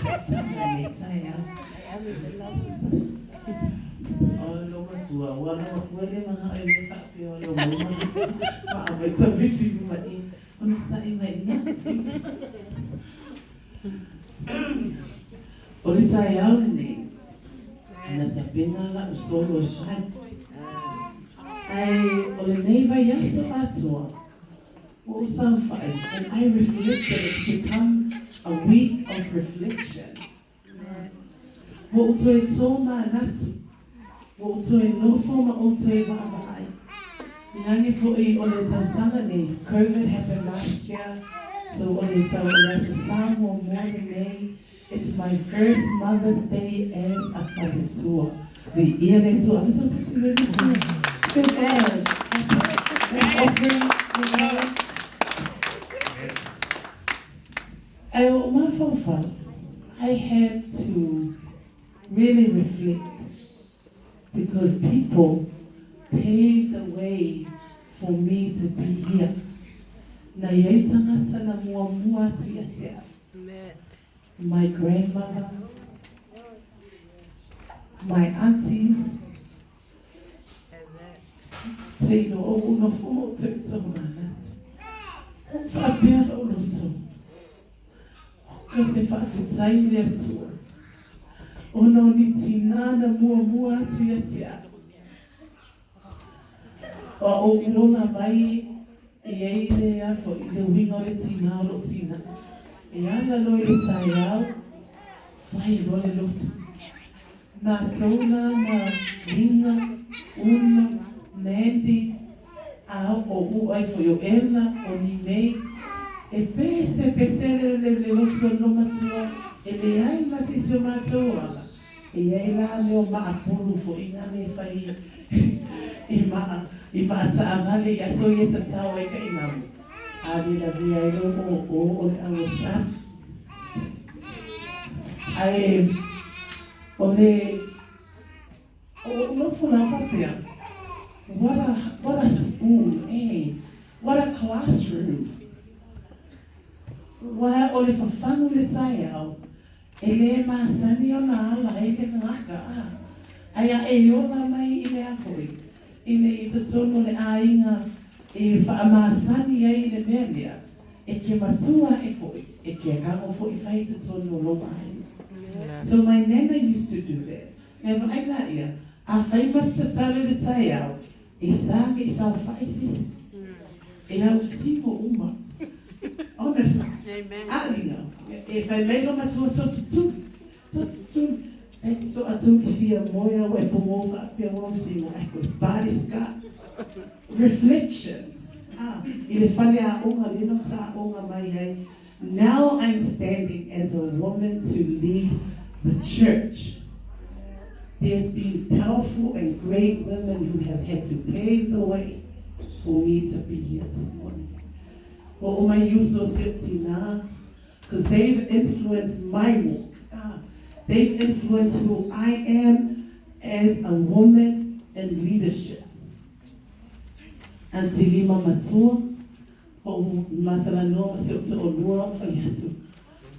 tautala i lenei taeao. O lou matua, ua lou akua e le manao e le faapea o le omai ma ma aumai tamaiti i luma i i. Onosai mai i ina. O le taeao lenei, na tapena la'u solo e fai. Ae o lenei vaiaso atoa, ua ou saofai, and I reflected, it's become a week of reflection. Ua ou toe tōmanatu, ua ou toe nofo ma ou toe vaavaai. Nani foʻi o le tausaga nei, Covid happened last year, so o le tau o le Aso Sa muamua lenei, it's my first Mother's Day as a faletua. Viia le Atua, ave sau pati le Atua. So bad. Offering, you. Ae o mafaufau, I had to really reflect because people paved the way for me to be here. Na iai tangata na muamua atu ia te au. My grandmother, my aunties, te iloa o ou nofo ma ou toʻitoʻ manatu. Ua faapea lou loto, Hoka se faafetai i le Atua, ona o ni tinā na muamua atu ia te au. Ua ou ola mai e iai le a foi, le uiga o le tinā o lou tinā. E ala loa i le taeao, fai loa le lotu. Matou la ma Lina, Una, Mandy, a o u ai foi o Ella, o Ninei, e pese pese le le le lotu a le matua, e leai ma se isi o matou ala, e iai la le o maapulu foi nga le fai i maa i maa taavale i aso ia tatao ai ka inamu, a le lavea ai lou oo o le auosana. Ae o le o ou nofo la faapea, what a what a school eh, what a classroom. Ua o le fafanu i le taeao, e le masani ona ala ai le gagaka a, ae a e ola mai i le a foi, i le i totonu o le aiga e faamasani ai i le mea lea, E ke matua aʻe foʻi, e ke akago foʻi fai i totonu o lou aiga. So my nana used to do that. Ngai vaai la ia, a fai ma tatalo i le taeao, e sa ke i saofai sisi. E au singo uma. Honest. Aʻaliga. E fai mai lo matua to tutuli. To tutuli. E te to atu i fia moe au e pogo faapea ua au singo ai koe body scar. Reflection, Ah, i le fale aoga lena sa aoga mai ai, Now I'm standing as a woman to lead the church. There's been powerful and great women who have had to pave the way for me to be here this morning. Hoʻo mai uso si o tina, because they've influenced my walk. Ah, they've influenced who I am as a woman in leadership. Aunty Lima Matua, o matalanoa ma si ou toʻalua o fai atu.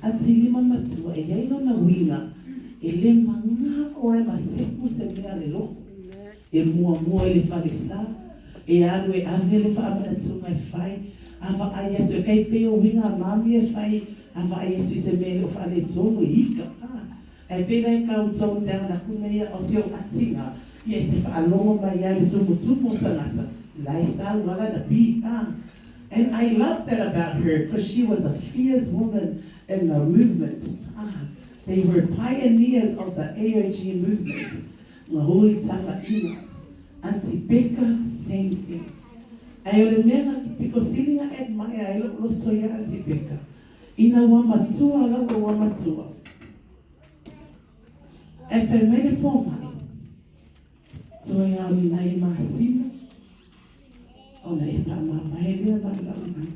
Aunty Lima Matua, e iai lona uiga, e le magao ai ma sepu se mea le loko. E muamua i le falesa, e alu e ave le faamanatuga e fai, a vaai atu, e kai pei o uiga a mami e fai, a vaai atu i se mea e le o faaletonu e ika. Ae pei la e kau tone down aku nei ia o si ou atiga ia e te faalogo mai ai le tumutumu o tagata la e sau ala na pi ah and I love that about her cause she was a fierce woman in the movement ah they were pioneers of the AOG movement nga hui tanga ina Aunty Becca same thing ae o le mea na piko sili na admire ai lou loto ia Aunty Becca Ina ua matua laua ua matua. E fai mai le fomai, toe ao ni nai masina ona e faamavae lea ma le lau mai.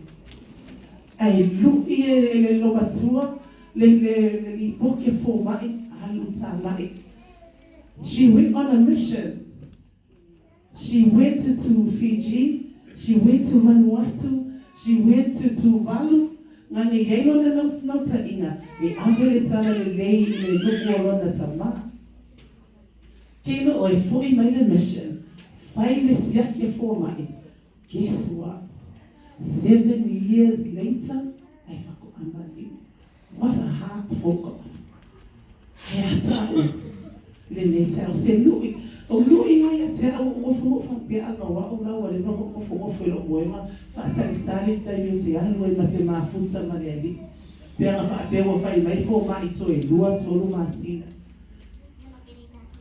Ae luʻi e le lomatua le le lipoki a fomai alu talai. She went on a mission. She went to to Fiji, she went to Vanuatu, she went to Tuvalu. Gage i ai lona naunautaiga e ave le talalelei i le nuu o lona tamā. Kino oe foʻi mai le mission, fai le siaki a fomai, guess what? 7 years later, ae faatoa maliu. What a heart for God. E ata au lenei taeao se lui o luʻiga ia te au o nofonofo faapea aga o au la ua leva ona ou nofonofo i lou moega faatalitali le taimi ou te alu ai ma te mafuta ma le Alii pe aga faapea ua fai mai fomaʻi toe 2, 3 masina.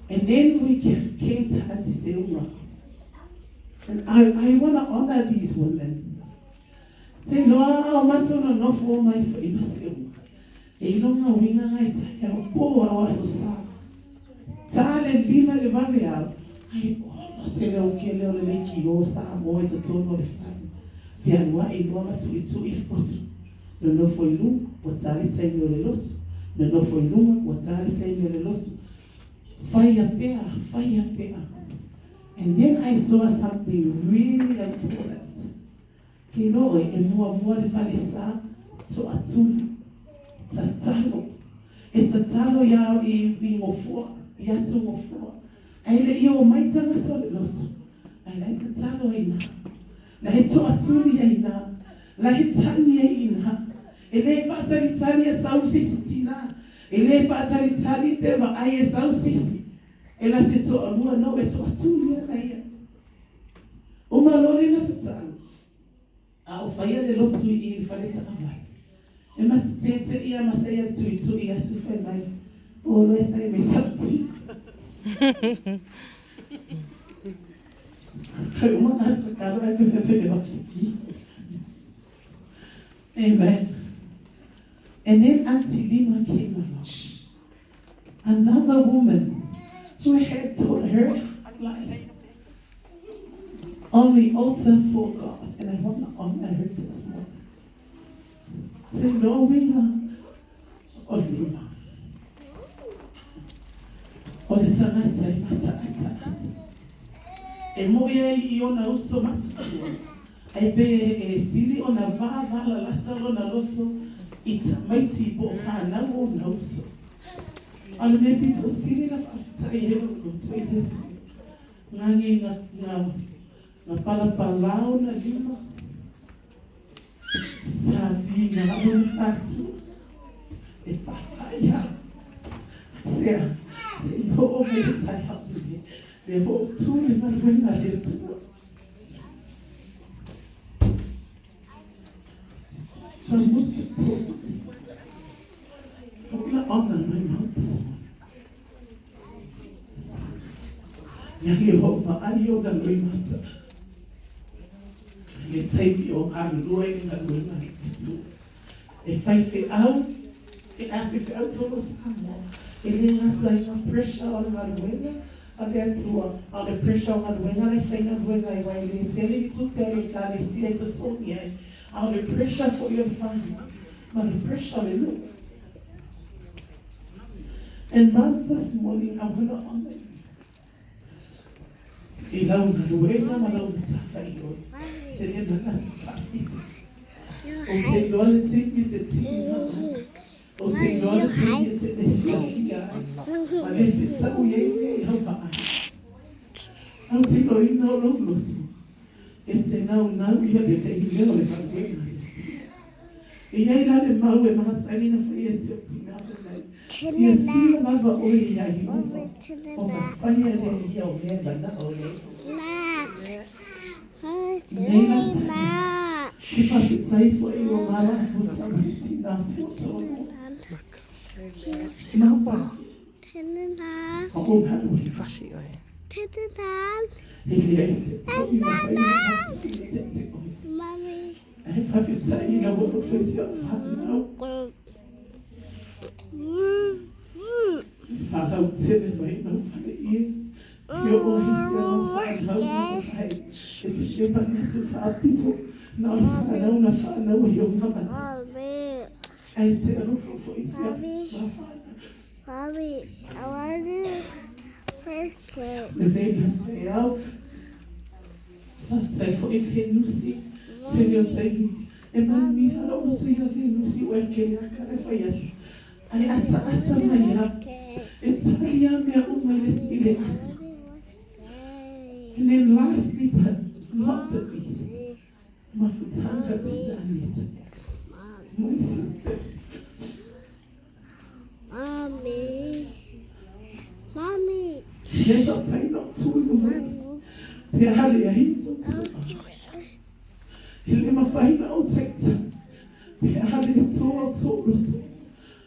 And then we came to Auntie Seuga, and I want to honor these women. Te iloa o matou nonofo mai foʻi ma Seuga e iloga uiga gai taeao po ao aso sa ta le 5 i le vaveao ai ono se leo kele o le leitio Samoa i totonu o le fale fealuaʻi loa ma tuʻituʻi lotu nonofo i luga ua ta le taimi o le lotu nonofo i luga ua ta le taimi o le lotu faia pea faia pea. And then I saw something really important. Ke iloa oe e muamua le falesa toʻatuli tatalo e tatalo iā i gofoa i atu gofoa ae leʻi o mai tagata o le lotu ae la e tatalo ai ina la e toʻatuli ai ina la e tagi ai ina e lē faatalitali e sau se isi tinā e lē faatalitali pe vaai e sau se isi e la te toalua no e toʻatuli ana ia uma loa lena tatalo a o faia le lotu i le fale taavale e matuteteʻi a masaia le tuitui atu fai mai o loe fai mai sauti ai uma na tatalo ai pe fai mai maksiki. Amen. And then Auntie Lima came along, another woman who had put her life on the altar for God. And I want to honor her this morning. Te loina o Lima. O le tagata e mataʻataʻata. E moʻi ai i ona uso matutua. Ai pe e sili ona vavalalata lona loto i tamaiti po o whanau o na uso. A le mea pito sili na faafetai ai lou loto i le Atua. Gage na palapala ona lima. Sa tiga lona Atua. E whawhai au. Sea, se i hoʻo mai le taeao lenei. Le hoʻotū le galuega a le Atua. So most importantly, I want to honor my mom this morning. Nagi ho maʻai o loimata. Le taimi o galulua i le galuega a le Atua. E fai feʻau, e afe feʻau tonu Samoa. E le gata i ngā pressure o le galuega a le Atua, a o le pressure o galuega le faigaluega ai wai le tele i tupe a le ekalesia e totogi ai, a o le pressure foʻi o le fanau, ma le pressure o le nuu. And Mom, this morning I want to honor you. I lau galuega ma lau matafaioi. Se le manatu faapito. Ou te iloa le taimi e te tiga ai. Ou te iloa le taimi e te le fiafia ai. Ma le fetau i ai mea i lau vaai. Ou te iloaina o lou loto. E te naunau ia le lei mea o le galuega a le Atua. E iai la le mau e masani na faia e si ou tinā fai mai. Fiafia lava oe iā Ieova, ona faia lea e ia o mea e manaʻo i ai oe. Nei la taeao, te faafetai foʻi ua malafuta ma le tinā si ou toalua. Mama, o ou galuega. E leai se toʻi mafai ona gata ia te oe. Ae faafetai ina ua ou fai si au fanau. Faalautele mai lau fale ie. E oo ai si au fanau na mai. E te le manatu faapito na o le fanau na fanau ai o ngamana. Ae te alofa foʻi si au mafanau. Mommy, I want to play. Lenei la taeao. Faafetai foʻi Fenusi. Tele o taimi. E manuia lou loto ia Venusi ua e kele lava kala e fai atu, ae ataata mai lava. E tali lava mea uma i le ata. And then lastly but not the least, Mafutaga Tina Anita, my sister. Mommy. Mommy. E le mafai ona ou tu i luga pe a leai ni tou tauaau. E le mafai ona ou taitai pe a le toa outou loto.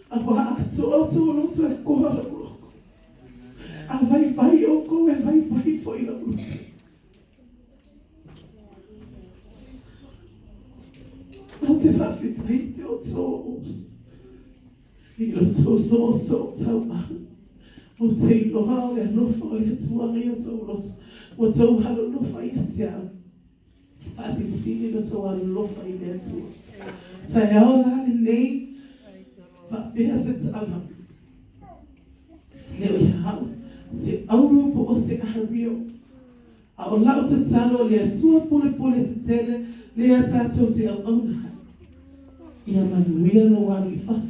Aua a toa outou loto e koa lou loko. A vaivai oukou e vaivai foi lou loto. Ou te faafetai ia te outou ou uso i lo outou soosoo tauau. Ou te iloa o le alofa o le Atua i outou loto, ua outou alolofa ia te au. E faasilisili lo outou alolofa i le Atua. Taeao la lenei, faapea se tala, e le o ia au se auro po o se ario, A o lau tatalo, le Atua pulepule tetele lea tatou te auauna ai, ia manuia lou alu i fafo,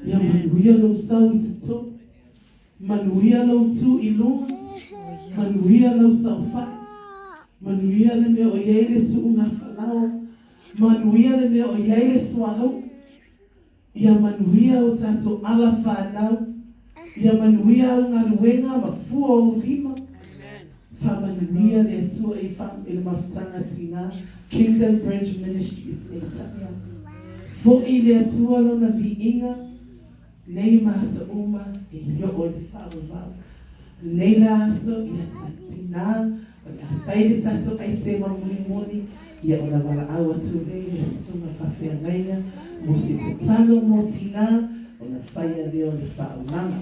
ia manuia lou sau i totonu, manuia lou tu i luga, manuia lau saofai, manuia le mea o i ai le tuugafalaoa, manuia le mea o i ai le suauu, Ia manuia o tatou ala fanau. Ia manuia au galuega ma fua o ou lima. Faamanuia le Atua i i le mafutaga tina Kingdom Bridge Ministries nei taeao. Foi le Atua lona viiga nei ma aso uma e oo i le faavavau. Nei la aso ia tina o le a fai le tatou aitema mulimuli ia ona valaau atu lea i le susuga faafeagaiga mo se tatalo mo tina ona faia lea o le faaumaga.